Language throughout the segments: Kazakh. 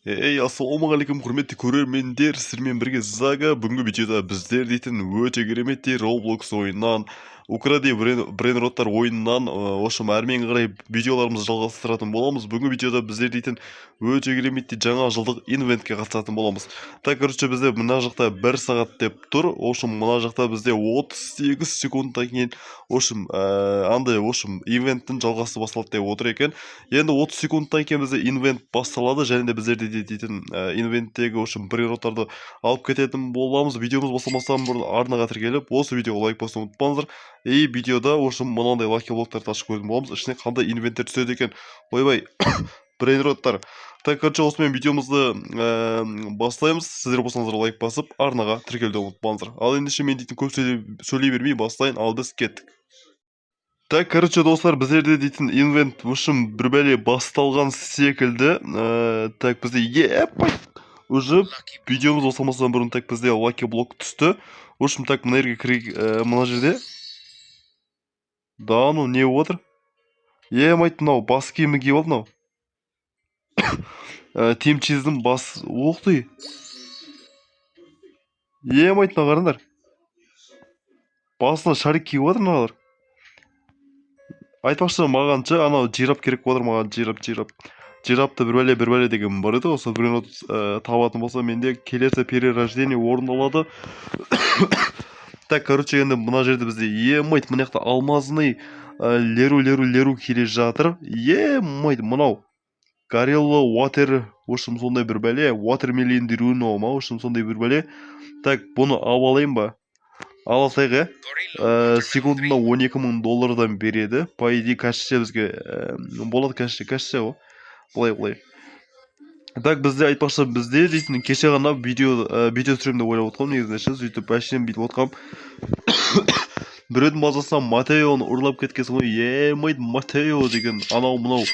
Ей, ассалаумағалейкум, құрметті көрермендер, сіздермен бірге Зага. Бүгінгі видеода біздер дейтін өте кереметтей Roblox ойынынан, Укради Брейнроттар ойынынан, в общем, әрмен қарай видеоларымызды жалғастыратын боламыз. Бүгінгі видеода біздер дейтін өте кереметтей жаңа жылдық ивентке қатысатын боламыз. Так, короче, бізде мына жақта 1 сағат деп тұр. В общем, мына жақта бізде 38 секундтан кейін, в общем, андай, в общем, ивенттің жалғасы басталады деп отыр екен. Енді 30 секундтан кейін бізде ивент басталады, және де біздер де дейтін ивенттегі, в общем, брейнроттарды алып кететін боламыз. Видеомыз басталмастан бұрын арнаға тіркеліп, осы видеоға лайк басуды ұмытпаңыздар. И видеода, в общем, мынандай лаки блоктарды ашып көретін боламыз. Ішіне қандай ивенттер түседі екен? Ойбай, брейнроттар. Так, короче, осымен видеомызды бастаймыз. Сіздер болсаңыздар лайк басып, арнаға тіркелуді ұмытпаңыздар. Ал ендеше мен дейтін көп сөйлей бермей бастайын, ал біз кеттік. Так, короче, достар, біздерде дейтін ивент, в общем, бір бәле басталған секілді. Так, бізде, епай, уже видеомыз басталмастан бұрын, так, бізде лаки блок түсті. В общем, так, мына жерге кірейік, мына жерде. Да, ну, не болып отыр? Емайт, мынау бас киімі киіп алды мынау. Тим Чиздің бас... Ух ты! Емайт, мына қараңдар. Басына шарик киіп отыр мыналар. Айтпақшы, маған ше, анау жираф керек болып отыр маған, жираф, жираф. Жирафты бір бәле, бір бәле деген бар еді ғой, сол біреуін табатын болса, менде келесі перерождение орындалады. Так, короче, енді мына жерде бізде, емайт, мына жақта алмазный леру, леру, леру келе жатыр. Емайт, мынау горилла water, в общем, сондай бір бәле, watermelon деруно ма, в общем, сондай бір бәле. Так, бұны алып алайын ба? Ала салайық, иә? Секундына 12 мың доллардан береді. По идее, кәшше бізге болады, кәшше, кәшше ғой. Былай, былай. Так, бізде, айтпақшы, бізде дейтін кеше ғана видео түсіремін деп ойлап отқанмын негізінде ше. Сөйтіп әшейін бүйтіп отқанмын, біреудің базасынан Матеоны ұрлап кеткенсің ғой. Емайт, Матео деген анау мынау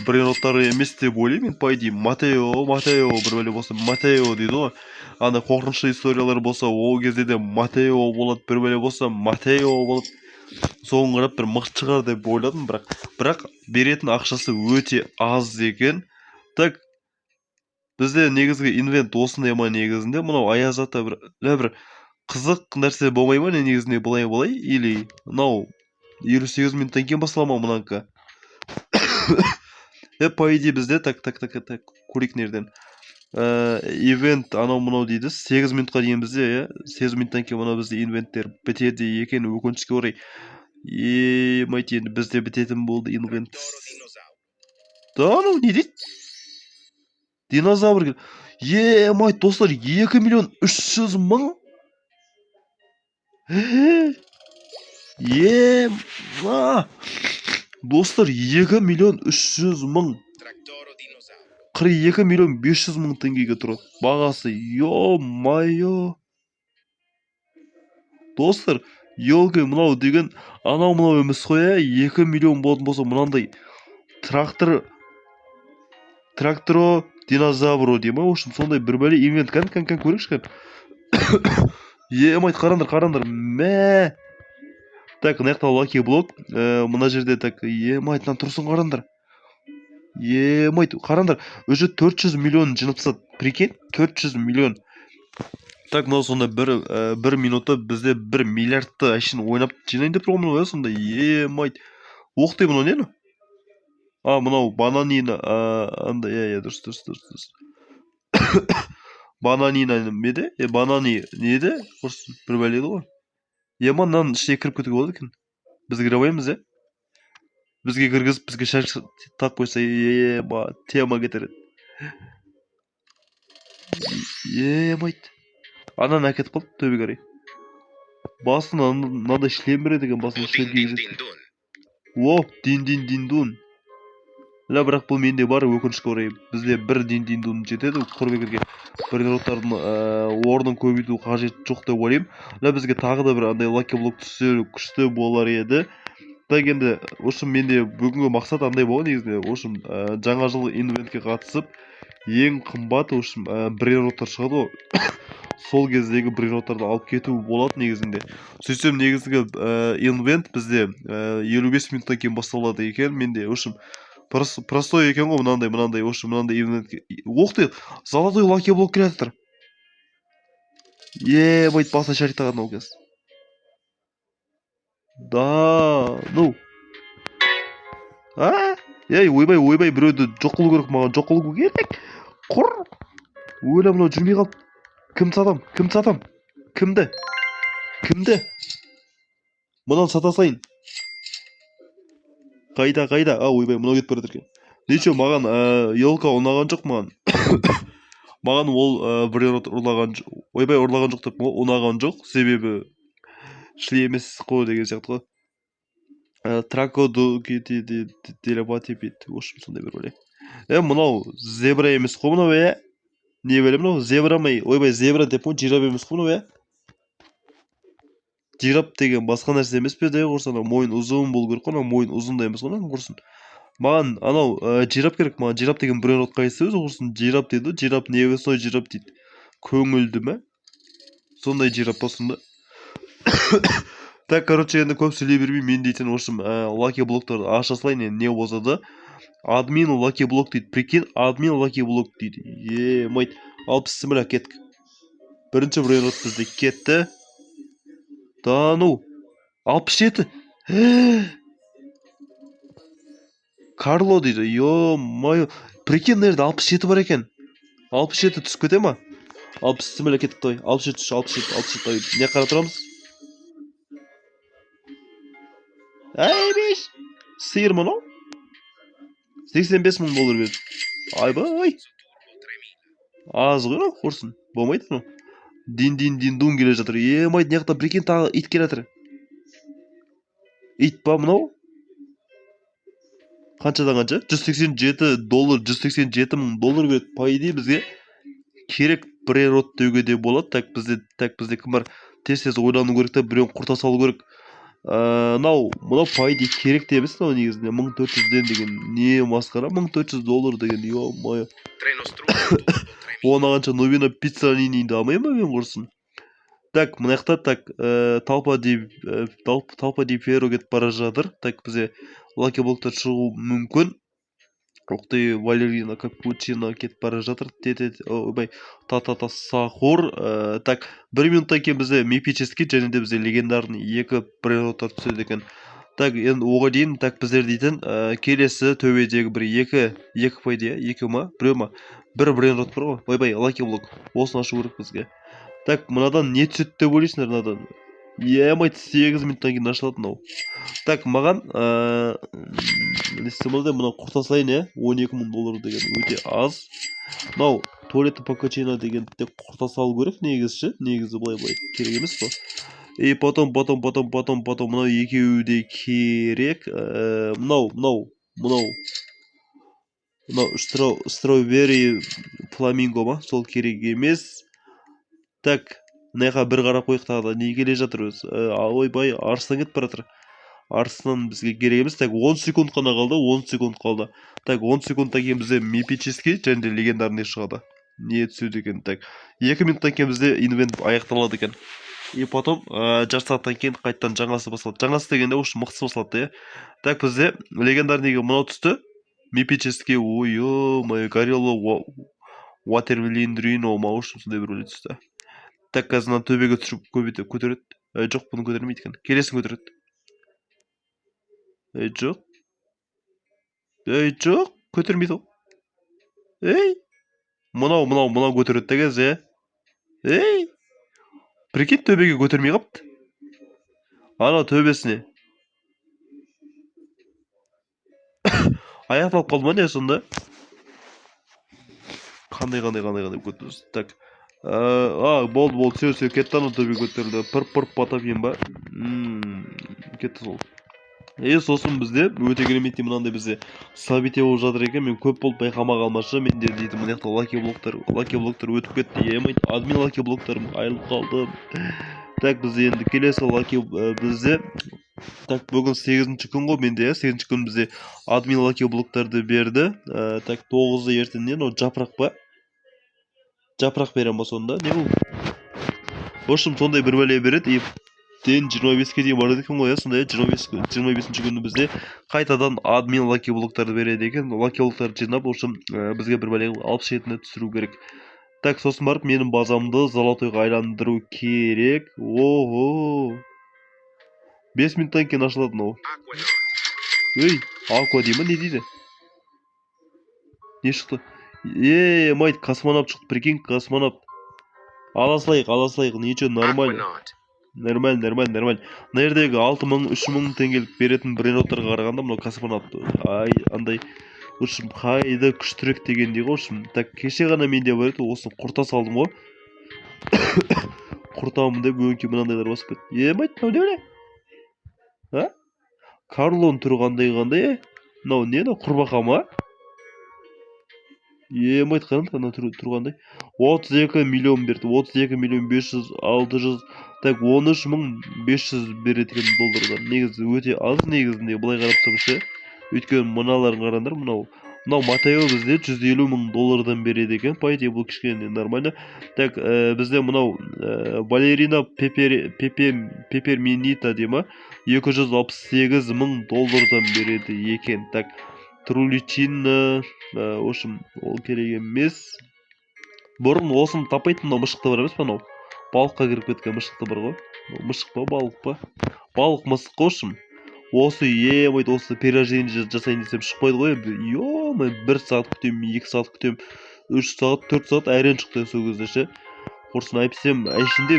брейнроттары емес деп ойлаймын мен, по идее. Матео, Матео бір бәле болса, Матео дейді ғой. Андай қорқынышты историялар болса, ол кезде де Матео болады, бір бәле болса, Матео болады. Соған қарап бір мықты шығар деп ойладым, бірақ беретін ақшасы өте аз екен. Так, бізде негізгі ивент осындай ма негізінде? Мынау Аяз ата бір лә, бір қызық нәрсе болмай ма не негізінде, былай былай? Или мынау 58 минуттан кейін бастала ма мынанікі? По идее, бізде, так, так, так, так, көрейік мына жерден. Ивент анау мынау дейді, 8 минутқа дейін бізде, иә, 8 минуттан кейін мынау бізде ивенттер бітеді екен, өкінішке орай. Емайт, енді бізде бітетін болды ивент. Да ну, не дейді? Динозавр. Емайт, достар, 2 миллион 300 мың. Ема, достар, 2 миллион 300 мың, 42 миллион 500 мың теңгеге тұрады бағасы. Ё-моё, достар, елки, мынау деген анау мынау емес қой, ә? 2 миллион болатын болса, мынандай трактор, тракторо динозавро дей ма, в общем, сондай бір бәле ивент. Кән, кән, кән, көрейікші, кән. Емайт, қараңдар, қараңдар, мә. Так, мына жақта лаки блок, мына жерде, так, емайт, мына тұрсын, қараңдар. Емайт, қараңдар, уже 400 миллион жинап тастады, прикинь, 400 миллион. Так, мынау сонда бір минутта бізде 1 миллиардты әшейін ойнап жинайын деп тұр ғой мынау, иә, сонда. Емайт, ух ты, мынау не мынау? А, мынау бананина, андай, иә, иә, дұрыс, дұрыс, дұрыс, дұрыс. Бананина не еді? Е, банани не еді? Құрсын, бір бәле еді ғой. Ема, мынаның ішіне кіріп кетуге болады екен. Біз кіре алмаймыз, иә? Бізге кіргізіп, бізге шаш тағып қойса, ема, тема кетер еді. Емайт. Ананы әкетіп қалды төбеге қарай. Басына мынандай шлем береді екен, басына шлем кигізеді. О, дин дин дин дун. Ля, бірақ бұл менде бар, өкінішке орай. Бізде бір дин дин дун жетеді құрбекерге. Брейнроттардың орнын көбейту қажет жоқ деп ойлаймын. Ля, бізге тағы да бір андай лаки блок түссе, күшті болар еді. Так, енді, в общем, менде бүгінгі мақсат андай болған негізінде. В общем, жаңа жылғы ивентке қатысып, ең қымбат, в общем, брейнроттар шығады ғой. Сол кездегі брейнроттарды алып кету болады негізінде. Сөйтсем, негізгі ивент бізде 55 минуттан кейін басталады екен. Менде, в общем, Простой екен ғой мынандай, мынандай, в общем, мынандай ивент. Ух ты, золотой лаки блок келе жатыр. Ебать, басына шарик тағады мынау қазір. Да, ну. А? Ей, ойбай, ойбай, біреуді жоқ қылу керек маған, жоқ қылу керек. Құр. Өлі, мынау жүрмей қалды. Кімді сатам? Кімді сатам? Кімді? Кімді? Мынаны сата салайын. Қайда, қайда? А, ойбай, мынау кетіп бара жатыр екен. Ничего, маған елка ұнаған жоқ маған. Маған ол брейнрот ұрлаған, ойбай, ұрлаған жоқ деп, ұнаған жоқ, себебі шли емес қой деген сияқты ғой. Трако делебати, в общем, сондай бір бәле. Мынау зебра емес қой мынау, е? Не бәле мынау? Зебра ма? Ойбай, зебра деп қой, жираф емес қой мынау, е? Жираф деген басқа нәрсе емес пе де, құрсын, анау мойын ұзын болу керек қой, анау мойын ұзын да емес қой мынаның, құрсын. Маған анау жираф керек, маған жираф деген брейнрот қайсысы өзі, құрсын, жираф дейді ғой, жираф небесной жираф дейді. Көңілді ме? Сондай жираф па сонда? Так, короче, енді көп сөйлей бермей, мен дейтін, в общем, лаки блоктарды аша салайын енді, не болса да. Админ лаки блок дейді, прикинь, админ лаки блок дейді. Е, мать, ал бісміллә, кеттік. Бірінші брейнрот бізде кетті. Да ну, 67. Карло дейді, ё-моё. Прикинь, мына жерде 67 бар екен. 67 түсіп кете ма? Ал бісміллә, кеттік той. 67, 67, 67 той. Не қарап тұрамыз? Әй, беш. Сиыр мынау? 85 мың доллар берді. Айбай. Аз ғой мынау, құрсын. Болмайды мынау. Дин дин дин дун келе жатыр. Е, мать, мына жақта прикинь тағы ит келе жатыр. Ит па мынау? Қаншадан қанша? 187 доллар, 187 мың доллар береді. По идее бізге керек брейнрот деуге де болады. Так, бізде, так, бізде кім бар? Тез-тез ойлану керек та, біреуін құрта салу керек. Мынау по идее керек те емес мынау негізінде. 1400-ден деген не масқара? 1400 доллар деген, ё-моё. Оны қанша Нубина пиццаниниді алмаймын ба мен, құрсын. Так, мына жақта, так, толпа ди, толпа ди ферро кетіп бара жатыр. Так, бізде лаки блоктар шығуы мүмкін. Ух ты, балерина капучино кетіп бара жатыр. Те, те, ойбай, та, та, та, сахур. Так, бір минуттан кейін бізде мифический және де бізде легендарный екі брейнроттар түседі екен. Так, енді оған дейін, так, біздер дейтін, келесі төбедегі бір екі, екі по идее, екі ма, біреу ма? Бір брейнрот бар ғой. Ойбай, лаки блок. Осыны ашу керек бізге. Так, мынадан не түседі деп ойлайсыңдар мынадан? Е-мать, 8 минуттан кейін ашылады мынау. Так, маған, не істесем болады, мынау құрта салайын, иә? 12 мың доллар деген өте аз. Мынау туалетті покачино деген тек құрта салу керек негізі ше, негізі былай-былай керек емес қой. И потом, потом, потом, потом, потом мынау екеуі де керек. Мынау, мынау, мынау. Мынау строберри фламинго ма? Сол керек емес. Так, мына жаққа бір қарап қояйық тағы да, не келе жатыр өзі? Ойбай, арыстан кетіп бара жатыр. Арыстан бізге керек емес. Так, 10 секунд қана қалды, 10 секунд қалды. Так, 10 секундтан кейін бізде мифический және де легендарный шығады. Не түседі екен? Так, 2 минуттан кейін бізде инвент аяқталады екен. И потом, жарты сағаттан кейін қайтадан жаңасы басталады. Жаңасы дегенде, в общем, мықтысы басталады, иә. Так, бізде легендарныйге мынау түсті. Мифический, ой, ё-моё, горилла ватерлиндрино ма, в общем, сондай бір өле түсті. Так, қазір мына төбеге түсіріп көбейтіп көтереді. Жоқ, бұны көтермейді екен. Келесін көтереді. Ей, жоқ. Ей, жоқ, көтермейді ғой. Ей, мынау, мынау, мынау көтереді де қазір, иә. Ей, прикинь, төбеге көтермей қалыпты. Анау төбесіне. Аяқталып қалды ма не сонда? Қандай, қандай, қандай, қандай көтерді? Так. Болды, болды, все, все, кетті анау төбеге көтерілді. Пыр, пыр, потапим ба? Кетті сол. Е, сосын бізде өте кереметтей мынандай бізде событие болып жатыр екен. Мен көп болып байқамай қалмашы. Менде дейтін мына жақта лаки блоктар, лаки блоктар өтіп кетті. Е, админ лаки блоктарым айырылып қалды. Так, бізде енді келесі лаки, бізде так, бүгін 8-ші күн ғой менде, иә, 8-ші күн бізде админ лаки блоктарды берді. Так, 9-ы ертең не, мынау жапырақ па? Жапырақ бере ма сонда? Не бұл? В общем, сондай бір бәле береді. И 24-тен 25-ке дейін барады екен ғой, иә, сондай 25 күні бізде қайтадан админ лаки блоктарды береді екен. Лаки блоктарды жинап, в общем, бізге бір бәле 67-ні түсіру керек. Так, сосын барып менің базамды золотойға айландыру керек. Ого! 5 минуттан кейін ашылады мынау. Ей, аква дей ма, не дейді? Не шықты? Е, майт, космонавт шықты, прикинь, космонавт. Ала салайық, ала салайық, ничего, нормально. Нормально, нормально, нормально. Мына жердегі 6000, 3000 теңгелік беретін брейнроттарға қарағанда мынау космонавт, ай, андай, в общем, қайда күштірек дегендей ғой, в общем. Так, кеше ғана менде бар еді, осыны құрта салдым ғой. Құртамын деп өңкей мынандайлар басып кетті. Е, майт, мынау не бәле? А? Карлоның түрі қандай қандай, е? Мынау не, мынау құрбақа ма? Е, майт, қараңдар, ана түрі қандай. 32 миллион берді, 32 миллион 500, 600, так, 13 500 береді екен доллардан. Негізі өте аз негізінде, былай қарап тұрсам ше. Өйткені мыналарын қараңдар, мынау Матео бізде 150 мың доллардан береді екен, по идее бұл кішкене нормально. Так, бізде мынау балерина Пеперминита дей ма, 268 мың доллардан береді екен. Так, Труличина, в общем, ол керек емес. Бұрын осыны таппайтын, мынау мышықты бар емес па, мынау балыққа кіріп кеткен мышықты бар ғой. Мынау мышық па, балық па? Балық мысық қой, в общем. Осы емайт, осы перерождение жасайын десем шықпайды ғой. Ё-моё, 1 сағат күтемін, 2 сағат күтемін, 3 сағат, 4 сағат әрең шықты сол кезде ше. Құрсын әйтпесем, әшейінде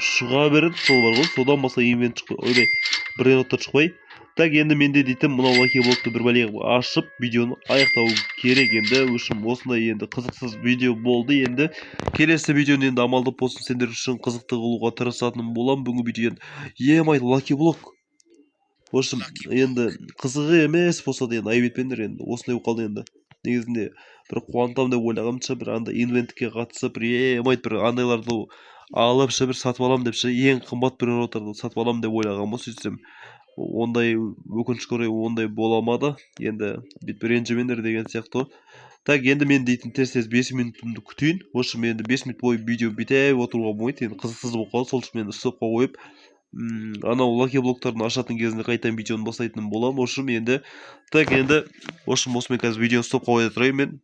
шыға береді сол бар ғой. Содан басқа ивент шықпай, ойбай, брейнроттар шықпай. Так, енді менде дейтін мынау лаки блокты бір бәле қылып ашып, видеоны аяқтау керек енді. В общем, осындай енді қызықсыз видео болды енді. Келесі видеоны енді амалдап болсын сендер үшін қызықты қылуға тырысатын боламын. Бүгінгі видео енді емай лаки блок. В общем, енді қызығы емес болса да енді айып етпеңдер енді, осындай болып қалды енді. Негізінде бір қуантамын деп ойлағанымша, бір андай ивентке қатысып, бір емайт бір андайларды алып ше, бір сатып аламын деп ше, ең қымбат брейнроттарды сатып аламын деп ойлағанмын. Сөйтсем ондай, өкінішке орай, ондай бола алмады. Енді бүйтіп ренжімеңдер деген сияқты ғой. Так, енді мен дейтін тез-тез 5 минутымды күтейін. В общем, енді 5 минут бойы видео бүйтіп отыруға болмайды, енді қызықсыз болып қалады. Сол үшін мен стопқа қойып, анау лаки блоктарын ашатын кезінде қайтадан видеоны бастайтын боламын. В общем, енді так, енді в общем, осымен қазір видеоны стопқа қоя тұрайын мен.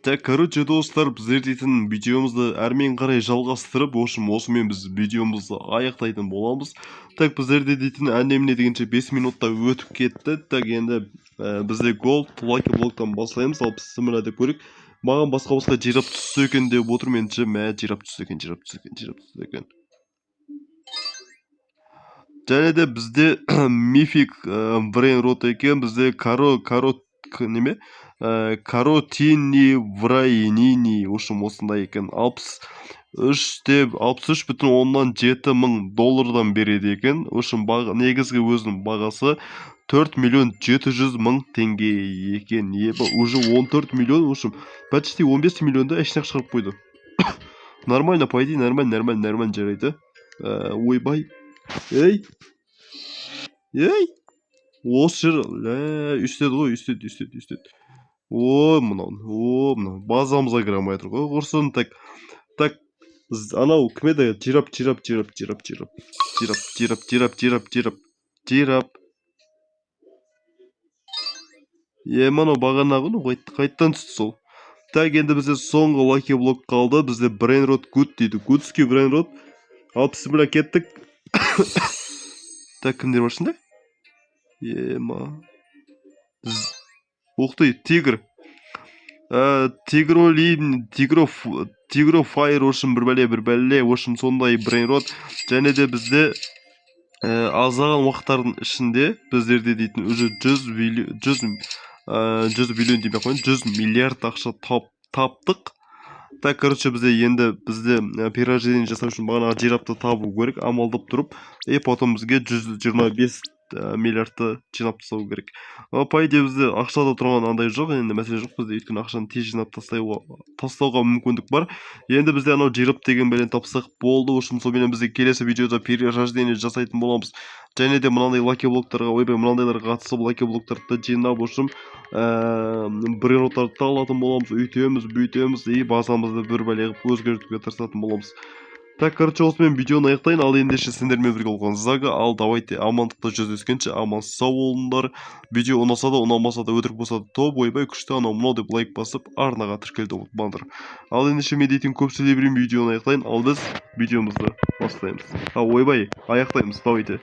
Так, короче, достар, біздер дейтін видеомызды әрмен қарай жалғастырып, в общем, осымен біз видеомызды аяқтайтын боламыз. Так, біздерде дейтін әне-міне дегенше 5 минутта өтіп кетті. Так, енді бізде голд лаки блоктан бастаймыз. Ал бісміллә деп көрейік. Маған басқа-басқа жирап түссе екен деп отырмын енді. Мә, жирап түссе екен, жирап түссе екен, жирап түссе екен. Және де бізде мифик брейнрот екен, бізде каро, каро, неме? Каротини врайнини, в общем, осындай екен. 63 те 63,7 мың доллардан береді екен. В общем, негізгі өзінің бағасы 4 700 000 теңге екен. Ебі, уже 14 миллион, в общем, почти 15 миллионды әшейін ақ шығарып қойды. Нормально, по идее, нормально, нормально, нормально жарайды. Ойбай. Ей. Ей. Осы жер, лә, үстеді ғой, үстеді, үстеді, үстеді. О, мынау, о, мынау. Базамызға кіре алмай жатыр ғой, құрсын. Так, так, анау кім еді? Жирап, жирап, жирап, жирап, жирап. Жирап, жирап, жирап, жирап, жирап. Жирап. Е, мынау бағана ғой, қайттан түсті сол. Так, енді бізде соңғы лаки блок қалды. Бізде брейнрот гуд дейді. Гудский брейнрот. Ал, бісміллә, кеттік. Так, кімдер бар ішінде? Ема. Ух ты, тигр. Тигролин, тигроф, тигрофайр, в общем, бір бәле, бір бәле, в общем, сондай брейнрот. Және де бізде аздаған уақыттардың ішінде біздерде дейтін уже 100 миллион демей ақ қояйын, 100 миллиард ақша таптық. Так, короче, бізде енді бізде перерождение жасау үшін бағанағы жирафты табу керек, амалдап тұрып, и потом бізге 125 миллиардты жинап тастау керек. А, по идее, бізде ақшада тұрған андай жоқ, енді мәселе жоқ бізде, өйткені ақшаны тез жинап тастауға мүмкіндік бар. Енді бізде анау жираф деген бәлені тапсақ болды. В общем, сонымен бізде келесі видеода перерождение жасайтын боламыз. Және де мынандай лаки блоктарға, ойбай, мынандайларға қатысып лаки блоктарды жинап, в общем, брейнроттарды да алатын боламыз, үйтеміз, бүйтеміз, и базамызды бір бәле қылып өзгертуге тырысатын боламыз. Так, короче, осымен видеоны аяқтайын. Ал ендеше, сендермен бірге болған Зага. Ал давайте, амандықта жүздескенше, аман сау болыңдар. Видео ұнаса да, ұнамаса да, өтірік болса да, топ, ойбай, күшті, анау мынау деп лайк басып, арнаға тіркелуді ұмытпаңдар. Ал ендеше, мен дейтін көп сөйлей берейін, видеоны аяқтайын. Ал біз видеомызды бастаймыз, а, ойбай, аяқтаймыз. Давайте.